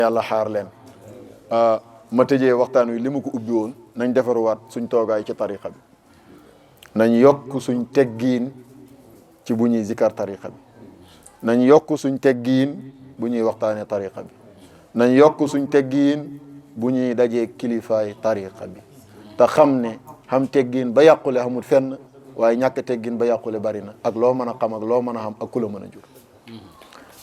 yàlla xaar leen ma tëjee waxtaan wi li ma ko ubbi woon nañ defaruwaat suñ toogaay ci tariqa bi nañ yokk suñ teggiin ci bu ñuy zikar tariqa bi nañ yokk suñ teggiin bu ñuy waxtaanee tariqa bi nañ yokk suñ teggiin bu ñuy dajee kilifaay tariqa bi te xam ne xam teggiin ba yàqule xamul fenn waaye ñàkk teggiin ba yàqule bari na ak loo mën a xam ak loo mën a xam ak ku la mën a jur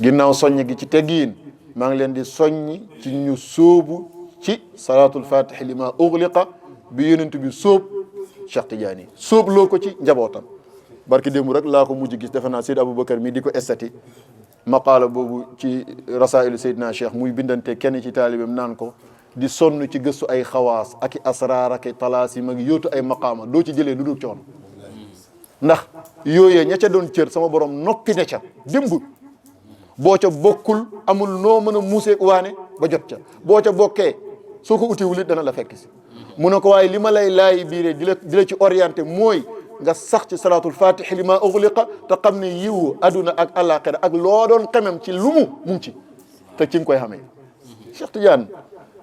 ginnaaw soññ gi ci teggiin maa ngi leen di soññ ci ñu sóobu ci salaatul fatih li ma ughliqa bi yonent bi sóob Cheikh Tidiane yi sóob loo ko ci njabootam barki démb rek laa ko mujj gis defe naa Seyd Aboubacar mi di ko estati maqaala boobu ci rasailu Seydina Cheikh muy bindante kenn ci taalibam naan ko di sonn ci gëstu ay xawaas ak i asraar ak i talaasim ak yóotu ay maqaama doo ci jëlee lu dul coono ndax yooyee ña ca doon cër sama borom noppi ne ca démb boo ca bokkul amul noo mën a muuseeg waane ba jot ca boo ca bokkee soo ko utiwul it dana la fekk si mu ne ko waaye li ma lay laayi biiree di la ci orienté mooy nga sax ci salaatul fatih li ma ughliqa te xam ne yiwu aduna ak àllaaxira ak loo doon xemem ci lu mu ngi ci te ci nga koy xamee Cheikh Tidiane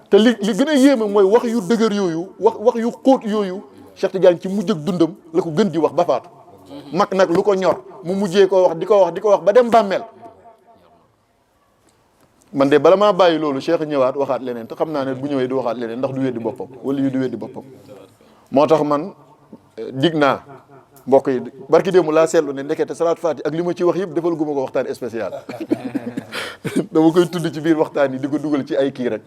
te li gën a yéeme mooy wax yu dëgër yooyu wax yu xóot yooyu Cheikh Tidiane ci mujj ak dundam la ko gën di wax ba faatu mag nag lu ko ñor mu mujjee koo wax di ko wax ba dem bàmmeel man de bala maa bàyyi loolu Cheikh ñëwaat waxaat leneen te xam naa ne bu ñëwee du waxaat leneen ndax du weddi boppam wala yu du weddi boppam moo tax man dig naa mbokk yi barki démb laa seetlu ne ndekete salaatu faati ak li ma ci wax yëpp defal gu ma ko waxtaan spécial dama koy tudd ci biir waxtaan yi di ko dugal ci ay kii rek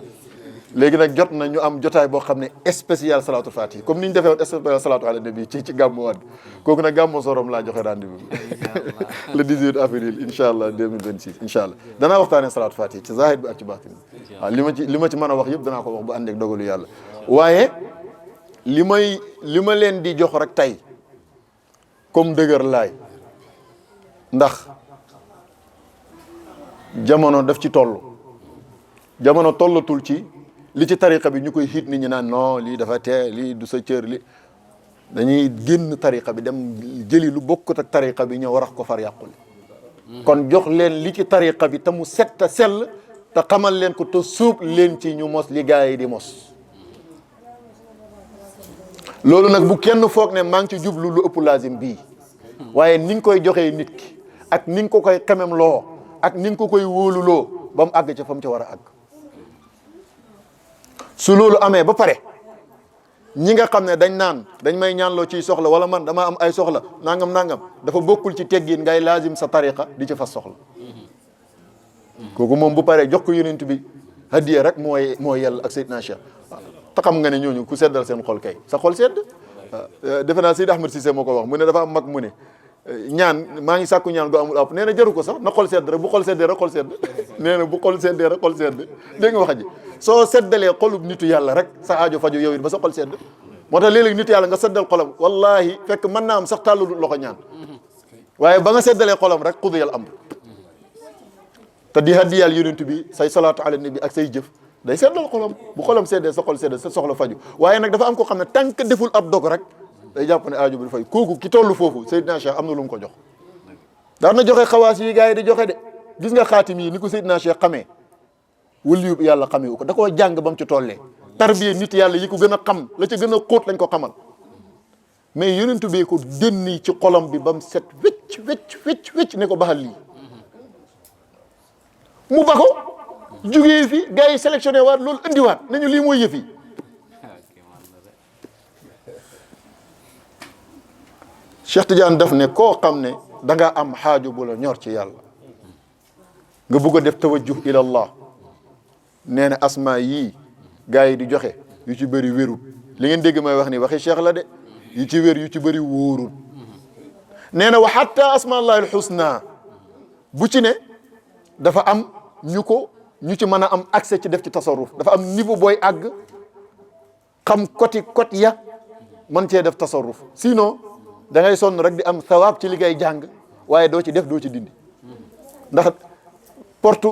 léegi nag jot na ñu am jotaay boo xam ne spécial salaatu faati comme ni ñu defee woon spécial salaatu ala nabi ci gàmmu waat kooku nag gàmmu sorom laa joxe rendez-vous le 18 avril incha allah 2026 incha allah danaa waxtaanee salaatu faati ci zahir bi ak ci baatin bi waaw li ma ci mën a wax yëpp danaa ko wax bu ànd ak dogalu yàlla waaye li ma leen di jox rek tey comme dëgër laay ndax jamono daf ci toll jamono tollatul ci li ci tariqa bi ñu koy xiit nit ñi naan non lii dafa tee lii du sa cër li dañuy génn tariqa bi dem jëli lu bokkut ak tariqa bi ñëw warax ko far yàqule kon jox leen li ci tariqa bi te mu set te sell te xamal leen ko te suub leen ci ñu mos li gaa yi di mos loolu nag bu kenn foog ne maa ngi ci jublu lu ëpp lazim bii waaye ni nga koy joxee nit ki ak ni nga ko koy xemem loo ak ni nga ko koy wóoluloo ba mu àgg ca fa mu ca war a àgg su loolu amee ba pare ñi nga xam ne dañ may ñaanloo ciy soxla wala man dama am ay soxla nangam dafa bokkul ci teggin ngay lazim sa tariqa di ci fas soxla kooku moom bu paree jox ko yonent bi hadiya rek mooy yàlla ak Seydina Cheikh te xam nga ne ñooñu ku seddal seen xol kay sa xol sedd defe naa Seydi Ahmed Cissé moo ko wax mu ne dafa am mag mu ne ñaan maa ngi sàkku ñaan gu amul app nee na jaru ko sax na xol sedd rek bu xol seddee rek xol sedd nee na bu xol seddee rek xol sedd dégg nga wax ji soo seddalee xolub nitu yàlla rek sa aajo faju yow it ba sa xol sedd moo tax léeg-léeg nitu yàlla nga seddal xolam wallahi fekk mën naa am sax tàllu loxo ñaan waaye ba nga seddalee xolam rek xudiyal amr te di hadiyal yonent bi say salaatu ala nabi ak say jëf day seddal xolam bu xolam seddee sa xol seddee sa soxla faju waaye nag dafa am ko xam ne tant que deful ab dog rek day jàpp ne aajo bi dafay kooku ki toll foofu Seydina Cheikh am na lu mu ko jox daan na joxe xawaas yi gars yi di joxe de gis nga xaatim yi ni ko Seydina Cheikh xamee waliyu yàlla xamee wu ko da koo jàng ba mu ci tollee tarbiye nit yàlla yi ko gën a xam la ca gën a xóot lañ ko xamal mais yonentu bee ko dénni ci xolam bi ba mu set wecc ne ko baxal lii mu ba ko jugee fi gars yi sélectionné waat loolu indiwaat nañu lii mooy yëf yi Cheikh Tidiane daf ne koo xam ne da nga am xaaju bu la ñor ci yàlla nga bugg a def tawajjuh ila allah nee na asma yii gars yi di joxe yu ci bëri wérul li ngeen dégg may wax ni waxi Cheikh la de yu ci wér yu ci bëri wóorul nee na wa hatta asma allahi alxusna bu ci ne dafa am ñu ci mën a am accès ci def ci tasarruf dafa am niveau booy àgg xam côté ya mën cee def tasarruf sinon da ngay sonn rek di am sawaab ci li ngay jàng waaye doo ci def doo ci dindi ndax porte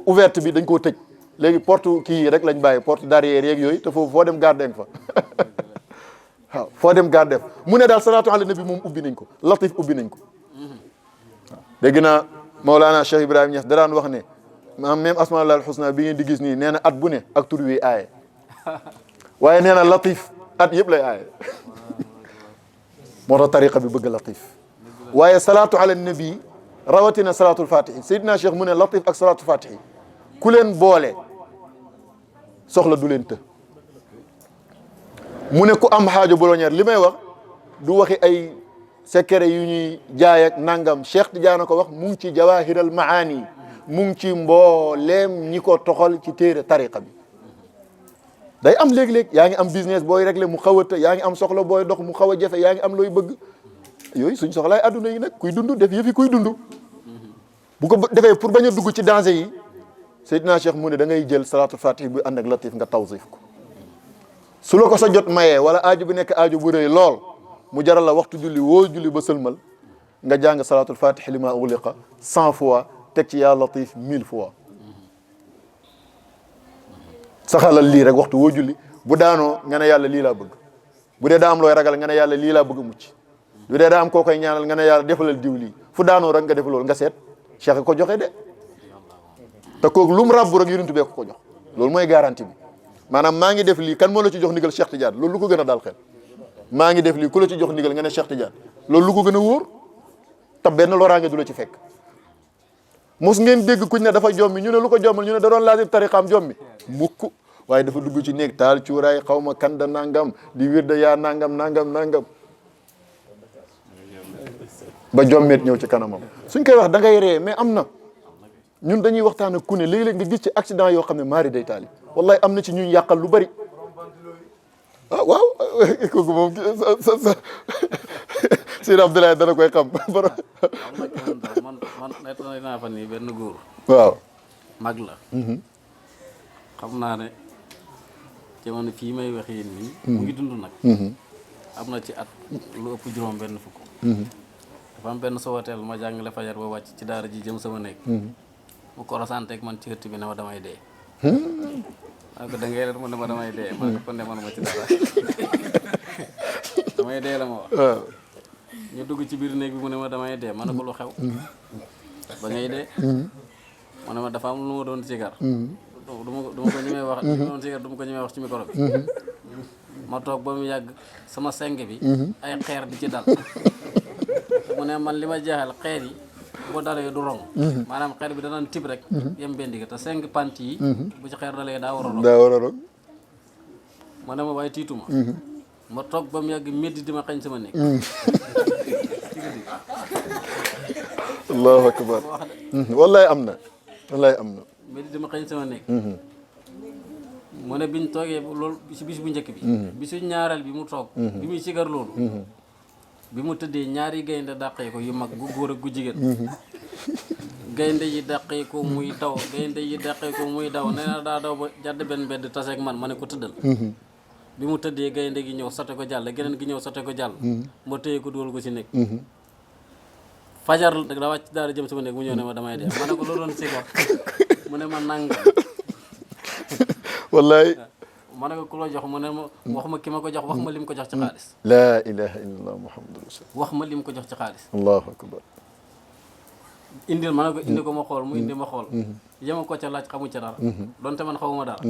ouverte bi dañ koo tëj léegi porte kii rek lañ bàyyi porte derrière yeeg yooyu te foofu foo dem garde fa waaw foo dem garde fa mu ne daal salaatu ala nabi moom ubbi nañ ko latif ubbi nañ ko waaw dégg naa Mawlana Cheikh Ibrahima Niass da daan wax ne même asmaul husna bi ngeen di gis nii nee na at bu ne ak tur wi aaye waaye nee na latif at yëpp lay aaye moo tax tariqa bi bëgg latif waaye salaatu ala nabi rawatina salaatul fatihi Seydina Cheikh mu ne latif ak salaatul fatihi ku leen boole soxla du leen të mu ne ku am xaajo bolognaire li may wax du waxi ay secret yu ñuy jaay ak nangam Cheikh Tidiane ko wax mu ngi ci jawahiral maani mu ngi ci mbooleem ñi ko toxal ci téere tariqa bi day am léeg-léeg yaa ngi am business booy réglé mu xaw a të yaa ngi am soxla booy dox mu xaw a jafe yaa ngi am looy bëgg yooyu suñ soxlaay adduna yi nag kuy dund def yëfi kuy dund bu ko defee pour bañ a dugg ci danger yi Seydina Cheikh mu ne da ngay jël salaatul fatih bu ànd ak latif nga tawsif ko su la ko sa jot mayee wala aaju bi nekk aaju bu rëy lool mu jaral la waxtu julli woo julli ba sëlmal nga jàng salaatul fatih li ma ugliqa 100 fois teg ci yaa latif 1000 fois saxalal lii rek waxtu woo julli bu daanoo nga ne yàlla lii laa bëgg bu dee daa am looy ragal nga ne yàlla lii laa bëgg mucc bu dee daa am koo koy ñaanal nga ne yàlla defalal diw lii fu daanoo rek nga def loolu nga seet Cheikh ko joxe de te kooku lu mu ràbbu rek yonent bee ko jox loolu mooy garantie bi maanaam maa ngi def lii kan moo la ci jox ndigal Cheikh Tidiane loolu lu ko gën a daal xel maa ngi def lii ku la ci jox ndigal nga ne Cheikh Tidiane loolu lu ko gën a wóor te benn loraange du la ci fekk mos ngeen dégg kuñ ne dafa jommi ñu ne lu ko jommal ñu ne da doon laazim tariqaam jommi mukk waaye dafa dugg ci néeg taal cuuraay xaw ma kanda nangam di wirda yaa nangam ba jommeet ñëw ci kanamam suñ koy wax da ngay ree mais am na ñun dañuy waxtaan ak ku ne léeg-léeg nga gis ci accident yoo xam ne maari day taali wallahi am na ci ñun yàqal lu bari ah waaw kooku moom Sëñ Abdoulaye dana koy xam man nettali naa fa nii benn góor waaw mag la xam naa ne jamono fii may wax yéen nii mu ngi dund nag am na ci at lu ëpp juróom benn fukk dafa am benn sowateel ma jàngale fajar ba wàcc ci daara ji jëm sama nekk mu ko rasanteeg man ci ëtt bi ne ma damay dee ma ko da ngay leen mu ne ma damay dee ma ko ne manuma ci dara damay dee la ma wax ñu dugg ci biir néeg bi mu ne ma damay dee ma ne ko lu xew ba ngay dee mu ne ma dafa am lu ma doon sigar du ma ko ñemee wax li ma doon sigar du ma ko ñemee wax ci micro bi ma toog ba mu yàgg sama seng bi ay xeer di ci dal mu ne man li ma jaaxal xeer yi bu ko dalee du rong maanaam xeer bi danaan tib rek yem benn te 5 pant yi bu ci xeer dalee daa war a rong ma ne ma waaye tiituma ma toog ba mu yàgg métti di ma xañ sama nekk allahu akbar wallahi am na métti di ma xañ sama nekk mu ne biñ toogee loolu si bis bu njëkk bi bisu ñaareel bi mu toog bi muy sigar loolu bi mu tëddee ñaari gaynde dàqee ko yu mag gu góor ak gu jigéen gaynde yi dàqee ko muy daw nee na daa daw ba jàdd benn mbedd taseeg man ma ne ko tëddal bi mu tëddee gaynde gi ñëw sote ko jàll geneen gi ñëw sote ko jàll ma téye ko dugal ko si nekk fajar da wàcc daal jëm sama nekk mu ñëw ne ma damay dee ma ne ko loolu doon sigar mu ne ma nangam wallahi ma ne ko ku la jox mu ne ma wax ma ki ma ko jox wax ma lim ko jox ci xaalis la ilaha illallah muhammadu rasul wax ma lim ko jox ci xaalis allahu akbar indil ma ne ko indi ko ma xool mu indi ma xool yema ko ca laaj xamu ca dara donte man xawuma dara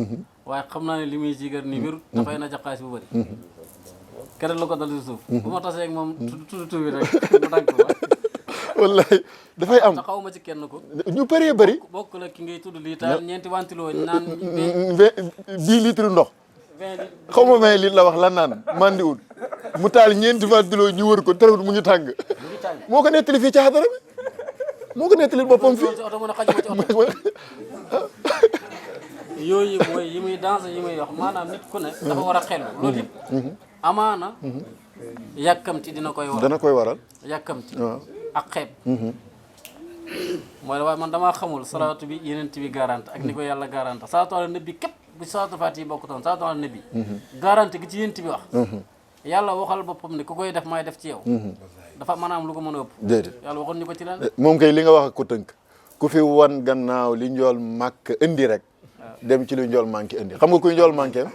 waaye xam naa ne li muy sigar ni wér dafay na ca xaalis bu bëri keroog la ko dal ci suuf bu ma tasee ak moom tudd tur bi rek mu dànk ma wallahi dafay am te xawuma ci kenn ko ñu bëree bëri bokk la ki ngay tudd lii taal ñeenti wantiloo naan 10 litres ndox xaw ma 20 litres la wax lan naan mandiwul mu taal ñeenti wantiloo ñu wër ko terewul mu ngi tàng moo ko nettali fii ci xadara bi moo ko nettali boppam fii ci oto mën a xajuma ci oto yooyu mooy yi muy danse yi muy wax maanaam nit ku ne dafa war a xel loolu it amaana yàkkamti dina koy waral yàkkamti ak xeeb mooy waaye man damaa xamul salaatu bi yenent bi garante ak ni ko yàlla garante salaatu ala nabi képp bu salaatu faati yi bokkutoon salaatu ala nabi garante gi ci yenent bi wax yàlla waxal boppam ne ku koy def may def ci yow dafa maanaam lu ko mën a ëpp déedéet yàlla waxoon ñu ko ci lan moom kay li nga wax ak ko tënk ku fi wan gannaaw li njool màkk indi rek dem ci li njool manqué indi xam nga kuy njool manqué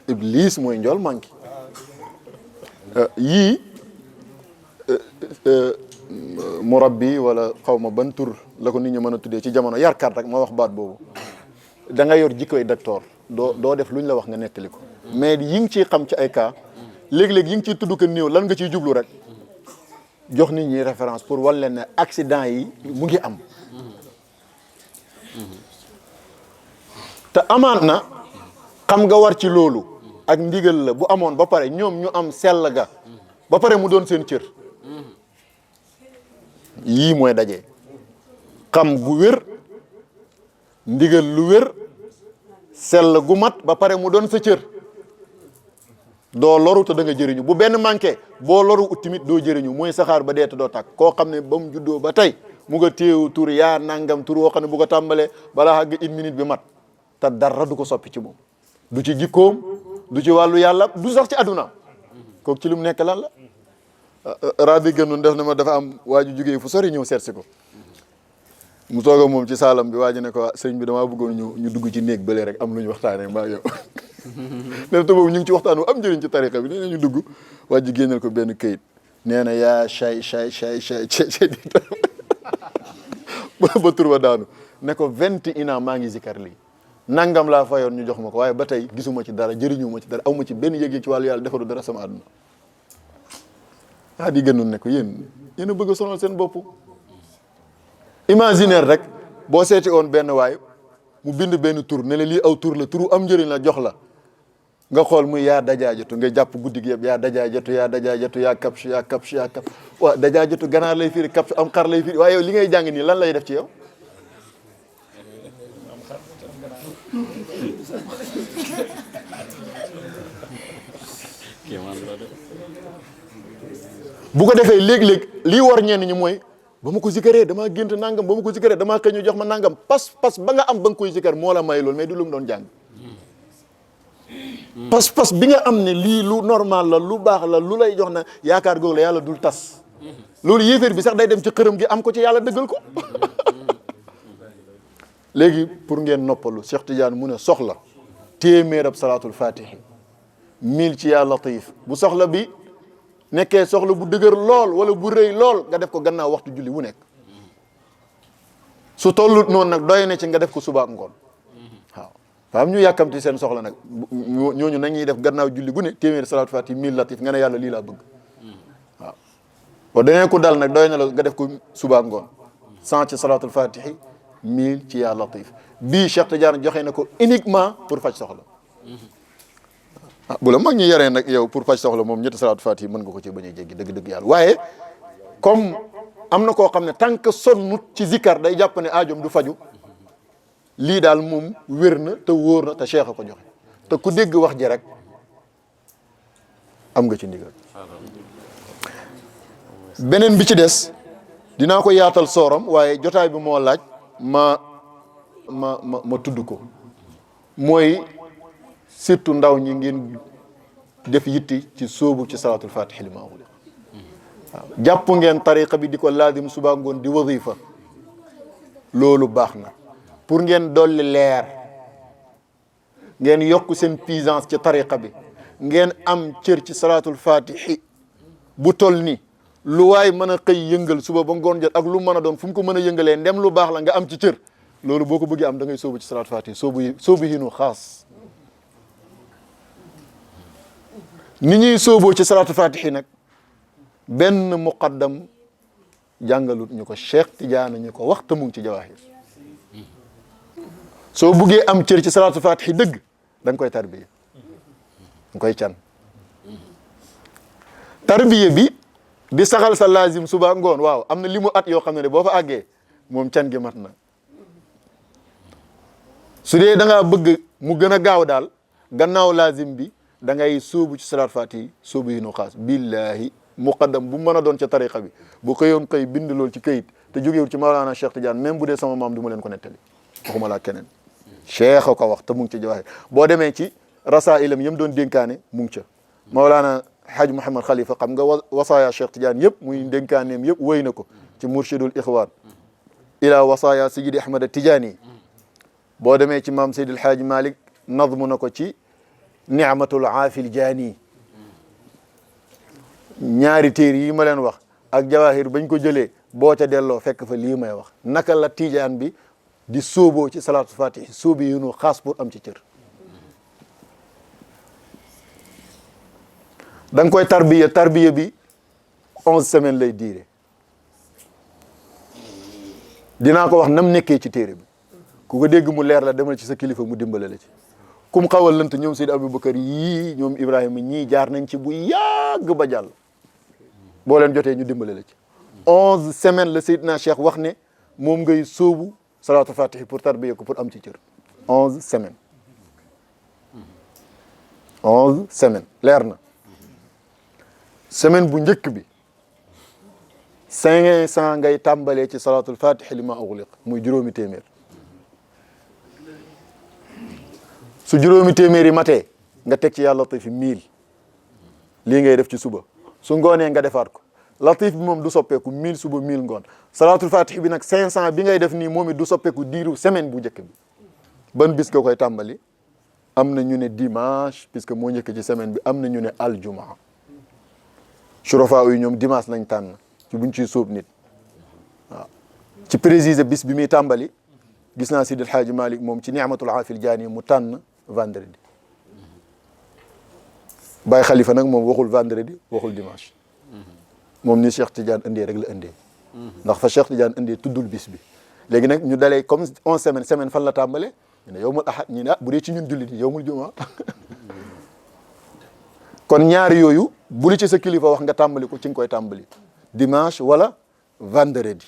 iblis mooy njool manqué yii murabbi wala xaw ma ban tur la ko nit ñi mën a tuddee ci jamono yarkat rek ma wax baat boobu da nga yor jikkoy docteur doo def lu ñu la wax nga nettali ko mais yi ngi ciy xam ci ay cas léegi-léegi yi ngi ciy tudd ko néew lan nga ciy jublu rek jox nit ñi référence pour wan leen ne accident yi mu ngi am te amaat na xam nga war ci loolu ak ndigal la bu amoon ba pare ñoom ñu am sell ga ba pare mu doon seen cër yii mooy daje xam gu wér ndigal lu wér sell gu mat ba pare mu doon sa cër doo loru te da nga jëriñu bu benn manqué boo loru ut tamit doo jëriñu mooy saxaar ba dee te doo tàkk koo xam ne ba mu juddoo ba tey mu nga téewu tur yaa nangam tur woo xam ne bu ko tàmbalee balaa xàgg une minute bi mat te dara du ko soppi ci moom du ci jikkoom du ci wàllu yàlla du sax ci àdduna kooku ci lu mu nekk lan la rabi gënnoon def na ma dafa am waa ju jugee fu sori ñëw seet si ko mu toog moom ci saalam bi waa ji ne ko sëñ bi damaa bëggoon ñu dugg ci néeg bële rek am lu ñu waxtaanee mbaa yow nee te boobu ñu ngi ci waxtaan wu am njëriñ ci tariqa bi nee na ñu dugg waa ji génneel ko benn këyit nee na yaa chay ba tur ba daanu ne ko 21 ans maa ngi zikar lii nangam laa fayoon ñu jox ma ko waaye ba tey gisuma ci dara jëriñu ma ci dara aw ma ci benn yëg-yëg ci wàllu yàlla defaru dara sama àdduna di gënoon ne ko yéen a bëgg a sonal seen bopp imaginaire rek boo seeti woon benn waay mu bind benn tur ne la lii aw tur la turu am njëriñ la jox la nga xool muy yaa dajaajatu nga jàpp guddi gi yëpp yaa dajaajatu yaa kapsu waaw dajaajatu ganaar lay firi kapsu am xar lay firi waaye yow li ngay jàng nii lan lay def ci yow bu ko defee léeg-léeg lii war ñenn ñi mooy ba ma ko zikaree damaa gént nangam ba ma ko zikaree damaa xëy ñu jox ma nangam pas ba nga am ba nga koy zikar moo la may loolu mais du lu mu doon jàng pas bi nga am ne lii lu normal la lu baax la lu lay jox na yaakaar googu la yàlla dul tas loolu yéeféer bi sax day dem ci xërëm gi am ko ci yàlla dëggal ko léegi pour ngeen noppalu Cheikh Tidiane mu ne soxla téeméer ab salaatul fatihi 1000 ci yaa latif bu soxla bi nekkee soxla bu dëgër lool wala bu rëy lool nga def ko gannaaw waxtu julli wu nekk su tollut noonu nag doy na ci nga def ko suba ak ngoon waaw faam ñu yàkkamti seen soxla nag ñooñu nañuy def gannaaw julli gu ne téeméer salaatul fatihi 1000 latif nga ne yàlla lii laa bëgg waaw boo danee ko dal nag doy na la nga def ko suba ak ngoon 100 ci salaatul fatihi 1000 ci yaa latif bii Cheikh Tidiane joxe na ko uniquement pour faj soxla bu la mag ñi yaree nag yow pour faj soxla moom ñetti salaatu fatihi mën nga ko ci bañ a jéggi dëgg-dëgg yàlla waaye comme am na koo xam ne tant que sonnut ci zikar day jàpp ne aajom du faju lii daal moom wér na te wóor na te Cheikh a ko joxe te ku dégg wax ji rek am nga ci ndigal beneen bi ci des dinaa ko yaatal sooram waaye jotaay bi moo laaj ma tudd ko mooy surtout ndaw ñi ngeen def yitti ci sóobu ci salaatul fatihi li ma waxul waaw jàpp ngeen tariqa bi di ko laadim suba ngoon di wazifa loolu baax na pour ngeen dolli leer ngeen yokk seen puissance ci tariqa bi ngeen am cër ci salaatul fatihi bu toll ni lu waay mën a xëy yëngal suba ba ngoon jot ak lu mën a doon fu mu ko mën a yëngalee ndem lu baax la nga am ci cër loolu boo ko bëggee am da ngay sóobu ci salaatul fatihi sóobu hinu xaas ni ñuy sóoboo ci salaatul fatihi nag benn muqaddam jàngalut ñu ko Cheikh Tidiane ñu ko wax te mu ngi ci jawahir soo buggee am cër ci salaatul fatihi dëgg da nga koy tarbiya nga koy can tarbiya bi di saxal sa lazim suba ngoon waaw am na li mu at yoo xam ne boo fa àggee moom can gi mat na su dee da ngaa bëgg mu gën a gaaw daal gannaaw lazim bi da ngay sóobu ci salaat fatihi sóobu yi nu xaas billahi muqaddam bu mën a doon ca tariqa bi bu xëyoon xëy bind loolu ci këyit te jógewul ci Maolana Cheikh Tidiane même bu dee sama maam du ma leen ko nettali waxuma laa keneen Cheikh a ko wax te mu ngi ci jawahir boo demee ci rasailam yam doon dénkaane mu ngi ca Maolana Hadj Mouhamed Khalifa xam nga wasaaya Cheikh Tidiane yëpp muy dénkaaneem yëpp wéy na ko ci murshidul ixwaan ila wasaaya Seydi Ahmad Tidiane boo demee ci maam Seydil Hadj Malick nazmu na ko ci ni'matul aafil jaani ñaari téere yi ma leen wax ak jawahir bañ ko jëlee boo ca delloo fekk fa lii may wax naka la tijaan bi di sóoboo ci salaatul fatih sóobi yunu xaas pour am ci cër da nga koy tarbiya bi 11 semaines lay diire dinaa ko wax nam nekkee ci téere bi ku ko dégg mu leer la demal ci sa kilifa mu dimbale la ci kum xawal lënt ñoom Seydi Aboubacar yii ñoom Ibrahima ñii jaar nañ ci bu yàgg ba jàll boo leen jotee ñu dimbale la ci 11 semaines la Seydina Cheikh wax ne moom ngay sóobu salaatul fatih pour tarbiya ko pour am ci cër 11 semaines 11 semaines leer na semaine bu njëkk bi 500 ngay tàmbalee ci salaatul fatih li ma ughliq muy juróomi téeméer su juróomi téeméer yi matee nga teg ci yàlla latif 1000 lii ngay def ci suba su ngoonee nga defaat ko latif bi moom du soppeeku 1000 suba 1000 ngoon salaatul fatih bi nag 500 bi ngay def nii moom it du soppeeku diiru semaine bu njëkk bi ban bis nga koy tàmbali am na ñu ne dimanche puisque moo njëkk ci semaine bi am na ñu ne aljumaa surafaa yi ñoom dimanche lañ tànn ci buñ ciy sóob nit waaw ci préciser bis bi muy tàmbali gis naa Sidi El Hadji Malick moom ci ni'matul aafil jaani mu tànn vendredi Baye Khalifa nag moom waxul vendredi waxul dimanche moom ni Cheikh Tidiane indee rek la indee ndax fa Cheikh Tidiane indee tuddul bis bi léegi nag ñu dalee comme 11 semaine fan la tàmbale ñu ne yowmul ahad ñu ne bu dee ci ñun jullit yi yowmul jumaa kon ñaari yooyu bu li ci sa kilifa wax nga tàmbali ko ci nga koy tàmbali dimanche wala vendredi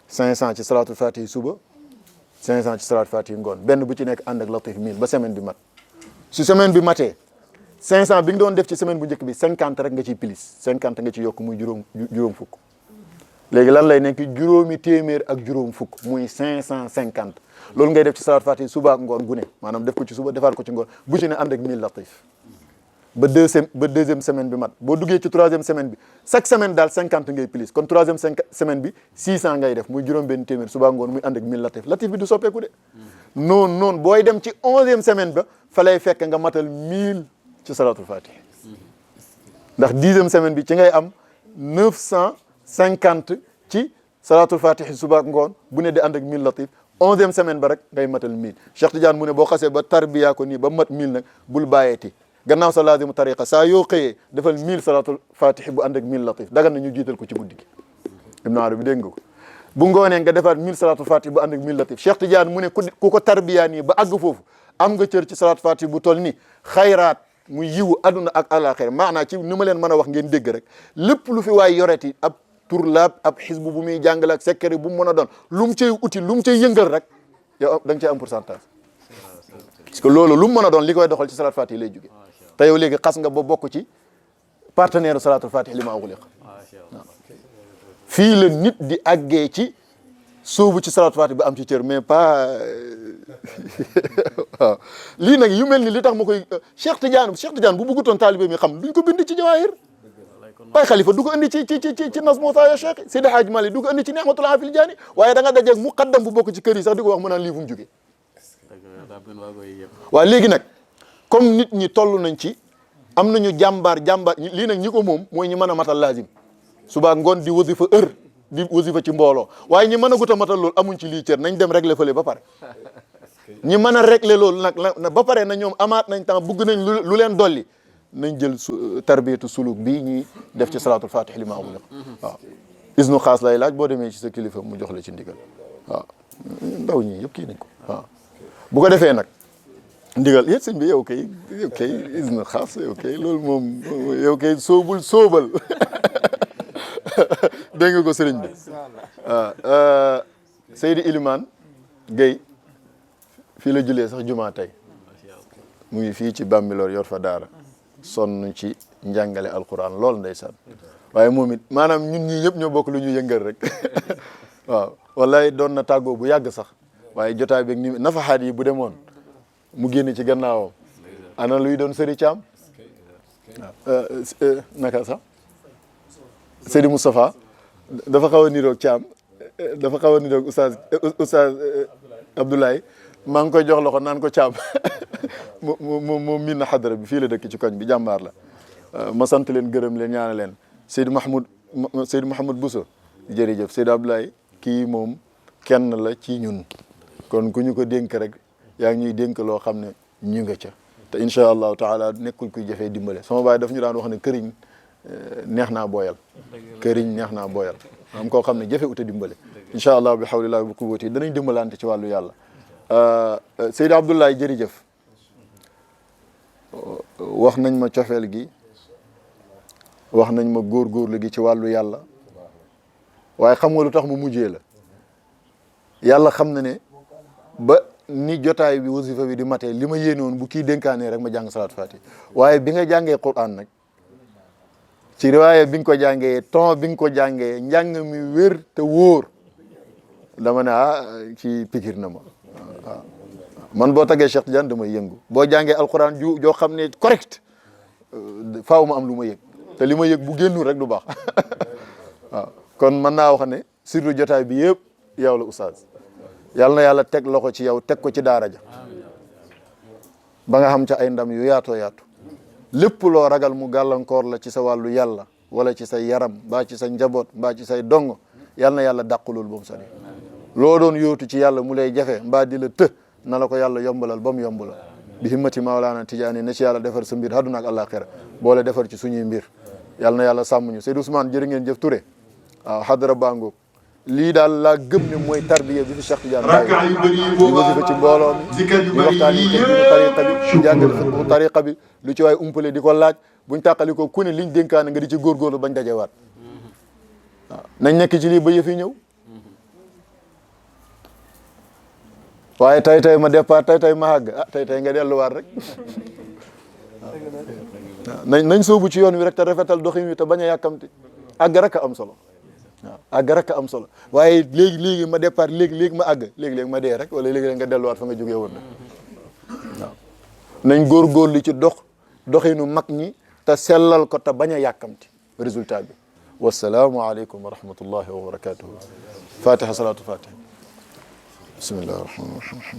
500 ci salaatul fatih suba 500 ci salaatul fatih ngoon benn bu ci nekk ànd ak latif 1000 ba semaine bi mat su semaine bi matee 500 bi nga doon def ci semaine bu njëkk bi 50 rek nga ciy pilis 50 nga ci yokk muy juróom fukk léegi lan lay nekk juróomi téeméer ak juróom fukk muy 550 loolu ngay def ci salaatul fatih suba ak ngoon gu ne maanaam def ko ci suba defaat ko ci ngoon bu ci ne ànd ak 1000 latif ba deuxième semaine bi mat boo duggee ci troisième semaine bi chaque semaine daal 50 ngay pilis kon troisième semaine bi 600 ngay def muy juróom benn téeméer suba ngoon muy ànd ak 1000 latif bi du soppeeku de noonu booy dem ci 11e semaine ba fa lay fekk nga matal 1000 ci salaatul fatih ndax 10e semaine bi ci ngay am 950 ci salaatul fatih suba ngoon bu ne di ànd ak 1000 latif 11e semaine ba rek ngay matal 1000 Cheikh Tidiane mu ne boo xasee ba tarbiya ko nii ba mat 1000 nag bul bàyyeeti gannaaw sa laazimu tariqa saa yoo xëyee defal 1000 salaatul fatih bu ànd ak 1000 latif dagan na ñu jiital ko ci guddi gi Ibn Arabi dégg nga ko bu ngoonee nga defaat 1000 salaatul fatih bu ànd ak 1000 latif Cheikh Tidiane mu ne ku ko tarbiya nii ba àgg foofu am nga cër ci salaatul fatih bu toll ni xayraat muy yiwu aduna ak àlaxira maanaa ci ni ma leen mën a wax ngeen dégg rek lépp lu fi waay yoreti ab tur laab ab xisbu bu muy jàngale ak secret bu mu mën a doon lu mu cay uti lu mu cay yëngal rek yow da nga cay am pourcentage parce que loolu lu mu mën a doon li koy doxal ci salaatul fatih lay jóge te yow léegi xas nga ba bokk ci partenaire salaatul fatih li ma ughliq fii la nit di àggee ci sóobu ci salaatul fatih ba am ci cër mais pas waaw lii nag yu mel ni li tax ma koy Cheikh Tidiane bu bëggutoon taalibe mi xam duñ ko bind ci jawaahir Baye Khalifa du ko indi ci Nazmu ya Cheikh Seydi Hadji Malick du ko indi ci ni'matul aafil jaani waaye da nga dajeeg muqaddam bu bokk ci kër yi sax di ko wax mu naan lii fu mu jógee waaw léegi nag comme nit ñi toll nañ ci am nañu jàmbaar lii nag ñi ko moom mooy ñi mën a matal laazim suba ngoon di wasifa di wasifa ci mbooloo waaye ñi mën a gut a matal loolu amuñ ci lii cër nañ dem régler fële ba pare ñi mën a régler loolu nag ba pare na ñoom amaat nañ temps bugg nañ lu leen dolli nañ jël tarbiyatu suluk bii ñuy def ci salaatul fatih li ma ughliq waaw isnu xaas lay laaj boo demee ci sa kilifa mu jox la ci ndigal waaw ndaw ñi yëpp kii nañ ko waaw bu ko defee nag ndigal yéen sëñ bi yow kay isnu xaas yow kay loolu moom yow kay sóobal dégg nga ko sëriñ bi waaw Seydi Ilimane Gueye fii la julee sax jumaa tey mu ngi fii ci Bambilor yor fa daara sonn ci njàngale alquran lool ndeysaan waaye moom it maanaam ñun ñii ñëpp ñoo bokk lu ñu yëngal rek waaw wallahi doon na tàggoo bu yàgg sax waaye jotaay beeg ni nafaxaat yi bu demoon mu génn ci gannaawam ana luy doon sëri Thiam naka sax Seydi Moustapha dafa xaw a niroog Thiam dafa xaw a niroog oustaz Abdoulaye maa ngi koy jox loxo naan ko Thiam moom miin na xadara bi fii la dëkk ci koñ bi jàmbaar la ma sant leen gërëm leen ñaana leen Seydi Mahmoud Seydou Mouhamed Bousso jërëjëf Seydou Abdoulaye kii moom kenn la ci ñun kon ku ñu ko dénk rek yaa ngi ñuy dénk loo xam ne ñu nga ca te incha allahu taala nekkul kuy jafee dimbale sama baay daf ñu daan wax ne këriñ neex naa booyal këriñ neex naa booyal am koo xam ne jafe uta dimbale incha allah bi hawlillahi bi quwwati danañ dimbalante ci wàllu yàlla Seydou Abdoulaye jërëjëf wax nañ ma cofeel gi wax nañ ma góorgóorlu gi ci wàllu yàlla waaye xam nga lu tax mu mujjee la yàlla xam na ne ba ni jotaay bi wasifa bi di matee li ma yéenoon bu kii dénkaanee rek ma jàng salaatu fati waaye bi nga jàngee Qur'an nag ci riwaaya bi nga ko jàngee ton bi nga ko jàngee njàng mi wér te wóor dama ne ci pikir na ma waaw man boo tagee Cheikh Tidiane damay yëngu boo jàngee alquran joo xam ne correct faaw ma am lu ma yëg te li ma yëg bu génnul rek du baax waaw kon mën naa wax ne surtout jotaay bi yëpp yow la oustaz yàlla na yàlla teg loxo ci yow teg ko ci daara ja ba nga xam ca ay ndam yu yaatoo yaatu lépp loo ragal mu gàllankoor la ci sa wàllu yàlla wala ci say yaram mbaa ci sa njaboot mbaa ci say dong yàlla na yàlla dàq loolu ba mu sori loo doon yóotu ci yàlla mu lay jafe mbaa di la na la ko yàlla yombalal ba mu yomb la bi himmati Mawlana Tijaani na ci yàlla defar sa mbir àdduna ak àllaaxira boole defar ci suñuy mbir yàlla na yàlla sàmm ñu Seydou Ousmane jërë ngeen jëf Touré waaw xadara bangoog lii daal laa gëm ne mooy tarbiya bi fi Cheikh Tidiane di wasifa ci mbooloo mi di waxtaan yi tariqa bi di jàngale fiqhu tariqa bi lu ci waay umpale di ko laaj buñ tàqali ko ku ne liñ dénkaane nga di ci góorgóorlu bañ dajewaat waaw nañ nekk ci lii ba yëf yi ñëw waaye tay ma départ tay ma àgg tay nga delluwaat rek waaw nañ soobu ci yoon wi rek te rafetal doxin wi te bañ a yàkkamti àgg rek a am solo waaw àgg rek a am solo waaye léegi ma départ léegi ma àgg léegi ma dee rek wala léegi nga delluwaat fa nga jógee woon nag waaw nañ góorgóorlu ci doxinu mag ñi te sellal ko te bañ a yàkkamti résultat bi wasalaamu aleykum wa rahmatullahi wa barakatuhu fatiha salatu fatiha bismillahi rahmani rahim